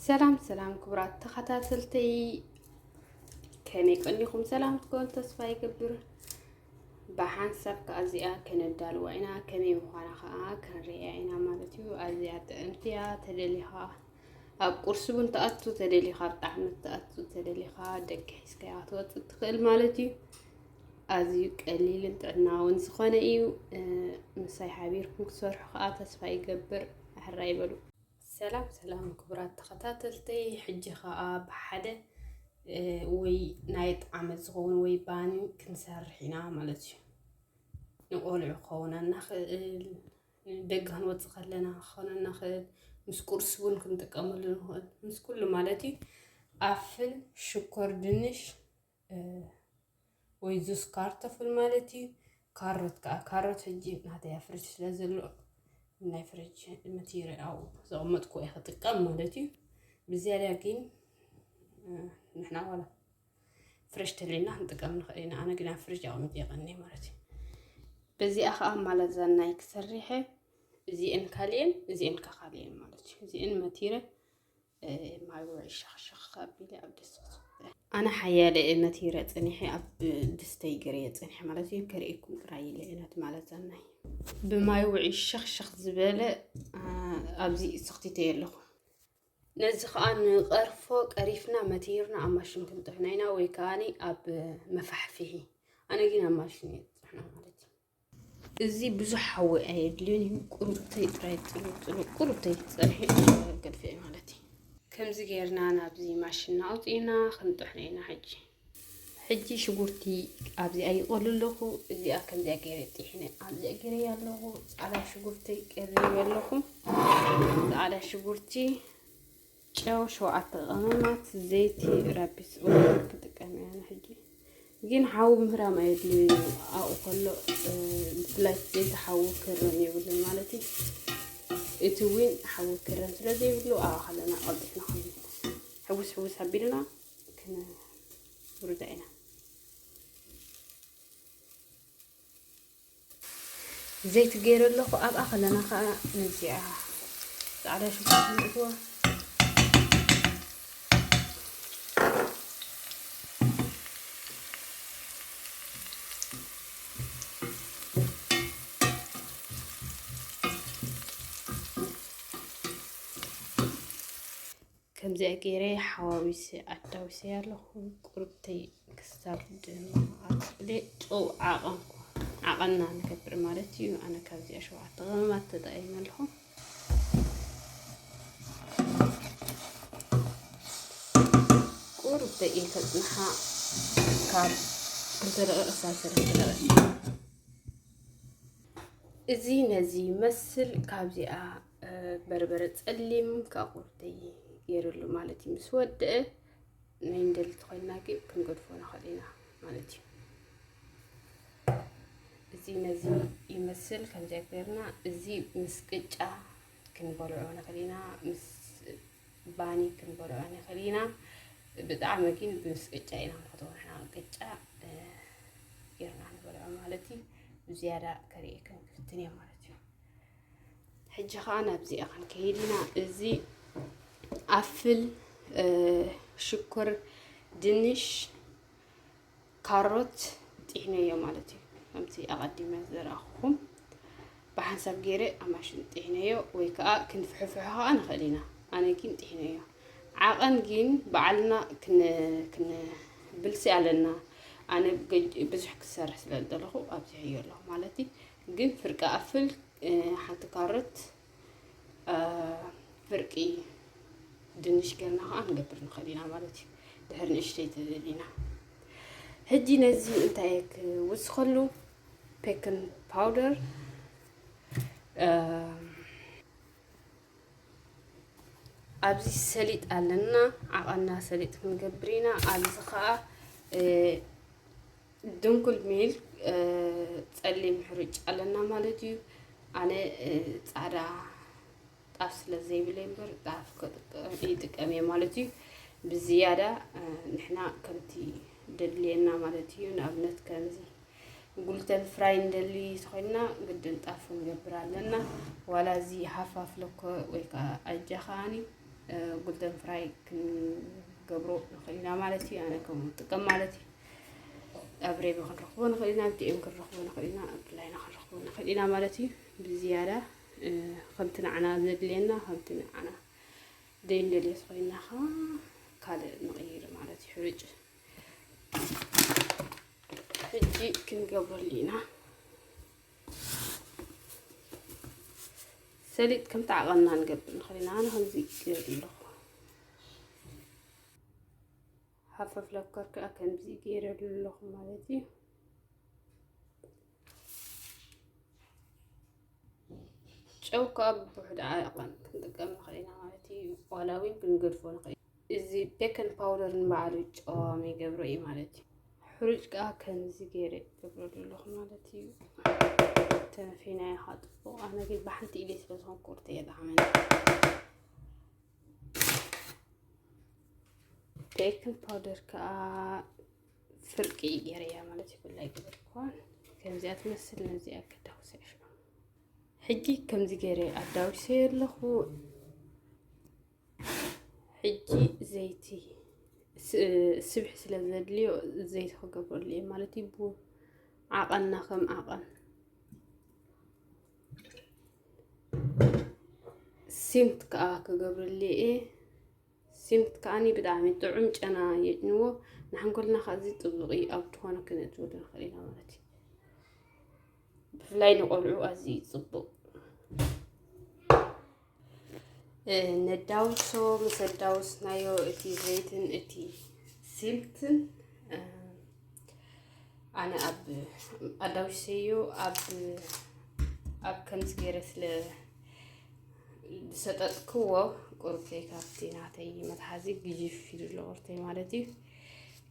ሰላም ሰላም ክቡራት ተኸታተልተይ፣ ከመይ ቀኒኹም? ሰላም ክትኮኑ ተስፋ ይገብር። ብሓንሳብ ከኣ እዚኣ ከነዳልዋ ኢና፣ ከመይ ምዃና ከኣ ክንርእያ ኢና ማለት እዩ። ኣዝያ ጥዕምቲ እያ። ተደሊኻ ኣብ ቁርሲ እውን ትኣቱ፣ ተደሊኻ ኣብ ጣዕሚ ትኣቱ፣ ተደሊኻ ደገ ሒዝካያ ክትወጽእ ትኽእል ማለት እዩ። ኣዝዩ ቀሊልን ጥዕናውን ዝኾነ እዩ። እ፣ ምሳይ ሓቢርኩም ክትሰርሑ ከኣ ተስፋ ይገብር። ሕራይ በሉ። ሰላም ሰላም ክቡራት ተኸታተልተይ፣ ሕጂ ኸኣ ብሓደ፣ እ፣ ወይ ናይ ጣዕመት ዝኸውን ወይ ባኒ ክንሰርሕ ኢና ማለት እዩ። ንቆልዑ ክኸውን ንኽእል፣ ንደገ ክንወጽእ ከለና ክኾነና ንኽእል፣ ምስ ቁርሲ እውን ክንጥቀመሉ ንኽእል፣ ምስ ኩሉ ማለት እዩ። ኣፍል፣ ሽኮር፣ ድንሽ፣ እ፣ ወይ ጁስ ካርቶፍል ማለት እዩ። ካሮት ከኣ፣ ካሮት ሕጂ ናተይ ኣብ ፍሪጅ ስለ ዘሎ ናይ ፍሪጅ መቲረ ኣብኡ ዘቐመጥኩ እየ ክጥቀም ማለት እዩ። ብዝያዳ ግን፣ እ፣ ንሕና ዋላ ፍሬሽ ተልዩና ክንጥቀም ንኽእል ኢና። ኣነ ግን ኣብ ፍሪጅ ኣቐሚጠ ይቐኒ ማለት እዩ። በዚኣ ከኣ ማላዛናይ ክሰርሐ፣ እዚኤን ካልኤን፣ እዚኤን ከ ካልኤን ማለት እዩ። እዚኤን መቲረ፣ እ፣ ማይ ውዒ ሸኽሸኽ ኣቢለ ኣብ ድስቲ ክስተ። ኣነ ሓያለ እየ መቲረ ጸኒሐ፣ ኣብ ድስተይ ገይረ እየ ጸኒሐ ማለት እዩ። ከርእየኩም ጥራይ ኢለ እየ ነቲ ማላዛናይ። ብማይ ውዒ ሸኽሸኽ ዝበለ፣ እ፣ ኣብዚ ሰኽቲተዮ ኣለኹ። ነዚ ኸኣ ንቐርፎ ቀሪፍና መቲርና ኣብ ማሽን ክንጥሕኖ ኢና፣ ወይ ከኣኒ ኣብ መፋሕፍሒ። ኣነ ግን ኣብ ማሽን እየ ዝጥሕኖ ማለት እዩ። እዚ ብዙሕ ሓዊ ኣየድልዮን እዩ። ቁሩብተይ ጥራይ ጽሉል ጽሉል ቁሩብተይ ጸኒሑ ገድፈ እየ ማለት እዩ። ከምዚ ጌርና ናብዚ ማሽን ኣውጺእና ክንጥሕኖ ኢና ሕጂ። ሕጂ ሽጉርቲ ኣብዚኣ ይቐሉ ኣለኹ። እዚኣ ከምዚኣ ገይረ ጥሒነ ኣብዚኣ ገይረያ ኣለኹ። ጻዕዳ ሽጉርቲ ቀሪበ ኣለኹ። ጻዕዳ ሽጉርቲ፣ ጨው፣ ሸውዓተ ቀመማት፣ ዘይቲ፣ ራቢስ ኦይል ክጥቀም እየ ኣነ ሕጂ። ግን ሓዊ ምህራም ኣየድልዮን እዩ። ኣብኡ ከሎ፣ እ፣ ብፍላይ ዘይቲ ሓዊ ክህረም የብሉን ማለት እዩ። እቲ ዊን ሓዊ ክህረም ስለ ዘይብሉ ኣብኣ ከለና ቀልጢፍና ከም ሕውስ ሕውስ ኣቢልና ክነውርዳ ኢና። ዘይቲ ገይረ ኣለኹ። ኣብኣ ከለና ከዓ ነዚኣ ፃዕዳ ሽጉርቲ ንእትዋ። ከምዚኣ ገይረ ሓዋዊሰ ኣዳዊሰያ ኣለኹ። ቁርብተይ ክስታርድ ኣትብለ ጨው ዓቐንኩ። ዓቐንና ንገብር ማለት እዩ። ኣነ ካብዚኣ ሸውዓተ ቀመማት ተጠቒመ ኣለኹ። ቁርብተይ እየ ከጽንሓ ካብ እንተደቐቐ ሳሰረ ተደቐቐ። እዚ ነዚ ይመስል። ካብዚኣ፣ እ፣ በርበረ ጸሊም ካብ ቁርብተይ ገይረሉ ማለት እዩ። ምስ ወደአ ናይ እንደሊ ተኾይንና ግን ክንገድፎ ንኽእል ኢና ማለት እዩ። እዚ ነዚ ይመስል። ከምዚኣ ገይርና እዚ ምስ ቅጫ ክንበልዖ ንኽእል ኢና። ምስ ባኒ ክንበልዖ ንኽእል ኢና። ብጣዕሚ ግን ምስ ቅጫ ኢና ንፈትዎ ንሕና። ቅጫ፣ እ፣ ጌርና ንበልዖ ማለት እዩ። ብዝያዳ ከርእየክን ክፍትን እየ ማለት እዩ። ሕጂ ኸዓ ናብዚኣ ክንከይድ ኢና። እዚ ኣፍል፣ እ፣ ሽኮር፣ ድንሽ፣ ካሮት ጢሕነዮ ማለት እዩ። ከምቲ ኣቐዲመ ዘርኣኹኹም ብሓንሳብ ገይረ ኣብ ማሽን ጢሕነዮ፣ ወይ ከዓ ክንፍሕፍሖ ከዓ ንኽእል ኢና። ኣነ ግን ጢሕነዮ። ዓቐን ግን ባዕልና ክን-፣ ክንብልሲ ኣለና። ኣነ ገ-፣ ብዙሕ ክሰርሕ ስለ ዝደለኹ ኣብዚሐዮ ኣለኹ ማለት እዩ። ግን ፍርቂ ኣፍል፣ እ፣ ሓንቲ ካሮት፣ እ፣ ፍርቂ ድንሽ ጌርና ከዓ ክንገብር ንኽእል ኢና ማለት እዩ። ድሕሪ ንእሽተይ ተደሊና። ሕጂ ነዚ እንታይ እየ ክውስኸሉ? ቤኪንግ ፓውደር፣ እ፣ ኣብዚ ሰሊጥ ኣለና፣ ዓቐንና ሰሊጥ ክንገብር ኢና። ኣብዚ ከዓ፣ እ፣ ድንኩል ሚልክ፣ እ፣ ጸሊም ሕርጭ ኣለና ማለት እዩ። ኣነ ጻዕዳ ጣፍ ስለ ዘይብለይ እምበር ጣፍ ይጥቀም እየ ማለት እዩ። ብዝያዳ ንሕና ከምቲ ደድልየና ማለት እዩ። ንኣብነት ከምዚ ጉልተን ፍራይ እንደሊ ተኮይንና ግድን ጣፍ ክንገብር ኣለና። ዋላ እዚ ሃፋፍ ለኮ ወይ ከዓ ኣጃ ከዓኒ ጉልተን ፍራይ ክንገብሮ ንኽእል ኢና ማለት እዩ። ኣነ ከምኡ ጥቀም ማለት እዩ። ኣብ ሬቢ ክንረኽቦ ንኽእል ኢና፣ ኣብ ዲኤም ክንረኽቦ ንኽእል ኢና፣ ኣብ ላይና ክንረኽቦ ንኽእል ኢና ማለት እዩ። ብዝያዳ ከምቲ ንዓና ዘድልየና ከምቲ ንዓና ዘይንደልዮ ተኾይንና ከዓ ካልእ ንቕይር ማለት እዩ። ሕርጭ ሕጂ ክንገብረሉ ኢና። ሰሊጥ ከምቲ ዓቐንና ንገብር ንኽእል ኢና። ኣነ ከምዚ ገይረ ኣለኹ። ሃፈፍ ለከር ከዓ ከምዚ ገይረሉ ኣለኹ ማለት እዩ። ጨው ከዓ ብውሕድ ዓቐን ክንጥቀም ንኽእል ኢና ማለት እዩ። ዋላ እውን ክንገድፎ ንኽእል። እዚ ቤከን ፓውደር ንባዕሉ ጨዋሚ ይገብሮ እዩ ማለት እዩ። ሕሩጭ ከዓ ከምዚ ገይረ ይገብረሉ ኣለኹ ማለት እዩ። ተነፊናዮ ከዓ ጥቡቕ። ኣነ ግን ብሓንቲ ኢደይ ስለ ዝኾንኩ ቁርተ የጥዓመኒ። ቤኪንግ ፓውደር ከዓ ፍርቂ ገይረያ ማለት እዩ። ብላይ ገበርኳን ከምዚኣ ትመስል ነዚኣ ከዳውሰ። ሕጂ ከምዚ ገይረ ኣዳዊሰ ኣለኹ። ሕጂ ዘይቲ ስ- ስብሒ ስለ ዘድልዮ ዘይቲ ክገብረሉ እየ ማለት እዩ። ቡ- ዓቐንና ከም ዓቐን ሲምት ከዓ ክገብረሉ እየ። ሲምት ከዓኒ ብጣዕሚ ጥዑም ጨና የጭንዎ። ንሓንጎልና ከዓ እዚ ጥቡቕ እዩ። ኣብ ዝኾነ ክነእትወሉ ንኽእል ኢና ማለት እዩ። ብፍላይ ንቆልዑ ኣዝዩ ጽቡቕ። ነዳውሶ። ምስ ኣዳውስናዮ እቲ ዘይትን እቲ ሲምትን ኣነ ኣብ ኣዳውሰዮ ኣብ ኣብ ከምዚ ገይረ ስለ ዝሰጠጥክዎ ቁርብተይ ካብቲ ናተይ መትሓዚ ግጅፍ ኢሉ ኣሎ ቁርተይ ማለት እዩ።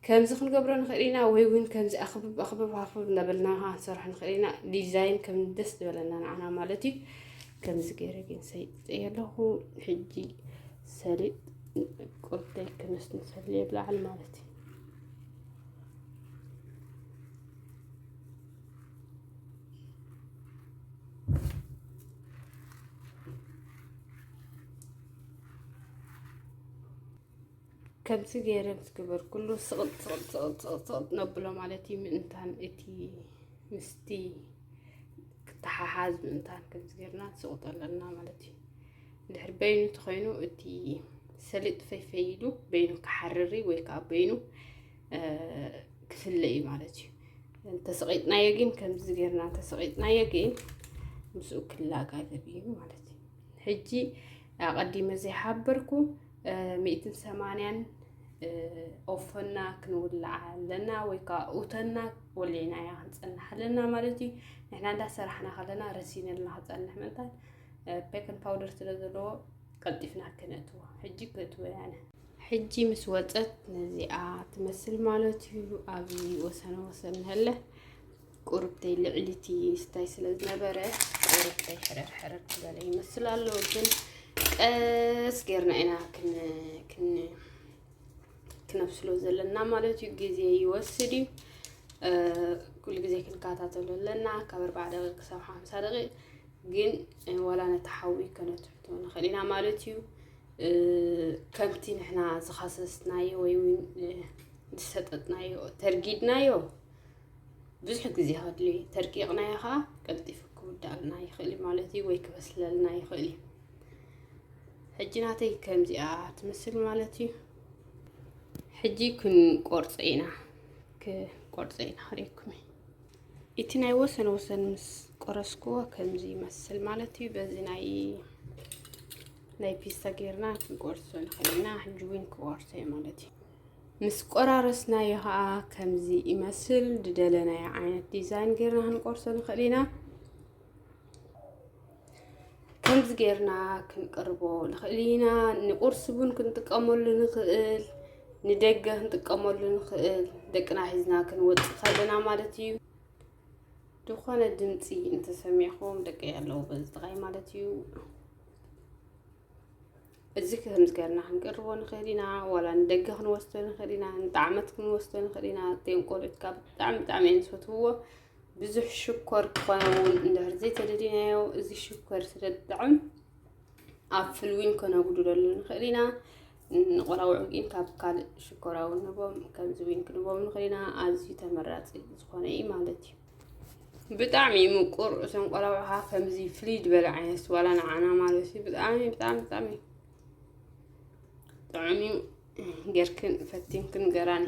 ከምዚ ክንገብሮ ንኽእል ኢና ወይ እውን ከምዚ ኣኽብብ ኣኽብብ ኣኽብብ እናበልና ክንሰርሖ ንኽእል ኢና። ዲዛይን ከም ደስ ዝበለና ንዓና ማለት እዩ። ከምዚ ገይረ ግን ሰይጠ ኣለኹ። ሕጂ ሰሊጥ ቁርተይ ክነስ ንሰሊ የብላዓል ማለት እዩ። ከምዚ ገይረ ምስ ገበርኩሉ ስቕጥ ስቕጥ ስቕጥ ስቕጥ ስቕጥ ነብሎ ማለት እዩ። ምእንታን እቲ ምስቲ ክተሓሓዝ ምእንታን ከምዚ ገይርና ንስቕጦ ኣለና ማለት እዩ። እንድሕር በይኑ ተኾይኑ እቲ ሰሊጥ ፈይፈይ ኢሉ በይኑ ክሓርር እዩ ወይ ከዓ በይኑ ክፍለ እዩ ማለት እዩ። እንተሰቒጥናዮ ግን ከምዚ ገይርና እንተሰቒጥናዮ ግን ምስኡ ክላጋገብ እዩ ማለት እዩ። ሕጂ ኣቐዲመ ዘይሓበርኩ ሚእትን ሰማንያን ኦፈና ክንውልዓ ኣለና ወይ ከዓ ኡተና ወሊዕናያ ክንፀንሕ ኣለና ማለት እዩ። ንሕና እንዳሰራሕና ከለና ረሲነልና ክፀንሕ ምእንታን ቤኪንግ ፓውደር ስለ ዘለዎ ቀልጢፍና ክነእትዎ። ሕጂ ክእትዎ እየ ኣነ። ሕጂ ምስ ወፀት ነዚኣ ትመስል ማለት እዩ። ኣብዚ ወሰን ወሰን ንሀለ ቁርብተይ ልዕሊቲ ስታይ ስለ ዝነበረ ቁርብተይ ሕረር ሕረር ዝበለ ይመስል ኣሎ። ግን ቀስ ጌርና ኢና ክን ክን ክነብስሎ ዘለና ማለት እዩ። ግዜ ይወስድ እዩ። ኩሉ ግዜ ክንከታተሎ ኣለና ካብ ኣርባዓ ደቂቅ ክሳብ ሓምሳ ደቂቅ። ግን ዋላ ነቲ ሓዊ ከነትሕቶ ንኽእል ኢና ማለት እዩ። ከምቲ ንሕና ዝኸሰስናዮ ወይ እውን ዝሰጠጥናዮ ተርጊድናዮ ብዙሕ ግዜ ከድልዮ እዩ። ተርቂቕናዮ ከዓ ቀልጢፉ ክውዳእልና ይኽእል እዩ ማለት እዩ፣ ወይ ክበስለልና ይኽእል እዩ። ሕጂ ናተይ ከምዚኣ ትመስል ማለት እዩ። ሕጂ ክንቆርጾ ኢና፣ ክንቆርጾ ኢና ክርእየኩም እየ። እቲ ናይ ወሰን ወሰን ምስ ቆረስክዎ ከምዚ ይመስል ማለት እዩ። በዚ ናይ ናይ ፒስታ ጌርና ክንቆርሶ ንኽእል ኢና። ሕጂ እውን ክቆርሶ እየ ማለት እዩ። ምስ ቆራረስናዮ ከዓ ከምዚ ይመስል። ዝደለናዮ ዓይነት ዲዛይን ጌርና ክንቆርሶ ንኽእል ኢና። ከምዚ ጌርና ክንቅርቦ ንኽእል ኢና። ንቁርሲ ቡን ክንጥቀመሉ ንኽእል፣ ንደገ ክንጥቀመሉ ንኽእል፣ ደቅና ሒዝና ክንወፅእ ከለና ማለት እዩ። ዝኾነ ድምፂ እንተሰሚዕኹም ደቂ ኣለዉ በዚ ጥቓይ ማለት እዩ። እዚ ከምዚ ገርና ክንቅርቦ ንኽእል ኢና፣ ዋላ ንደገ ክንወስዶ ንኽእል ኢና፣ ንጣዕመት ክንወስዶ ንኽእል ኢና። እተን ቆልዑት ካብ ብጣዕሚ ብጣዕሚ እየን ዝፈትውዎ። ብዙሕ ሽኮር ክኾነ እውን እንድሕር ዘይተደሊናዮ፣ እዚ ሽኮር ስለ ዝጥዕም ኣብ ፍል ዊን ከነጉድለሉ ንኽእል ኢና። ንቆላውዑ ግን ካብ ካልእ ሽኮራ እውን ንቦም ከምዚ ዊን ክንቦም ንኽእል ኢና። ኣዝዩ ተመራፂ ዝኾነ እዩ ማለት እዩ። ብጣዕሚ እዩ ምቁር። እቶም ቆላውዑ ከዓ ከምዚ ፍልይ ዝበለ ዓይነት ዋላ ንዓና ማለት እዩ። ብጣዕሚ ብጣዕሚ ብጣዕሚ ጥዑም እዩ። ጌርክን ፈቲንክን ገራኒ።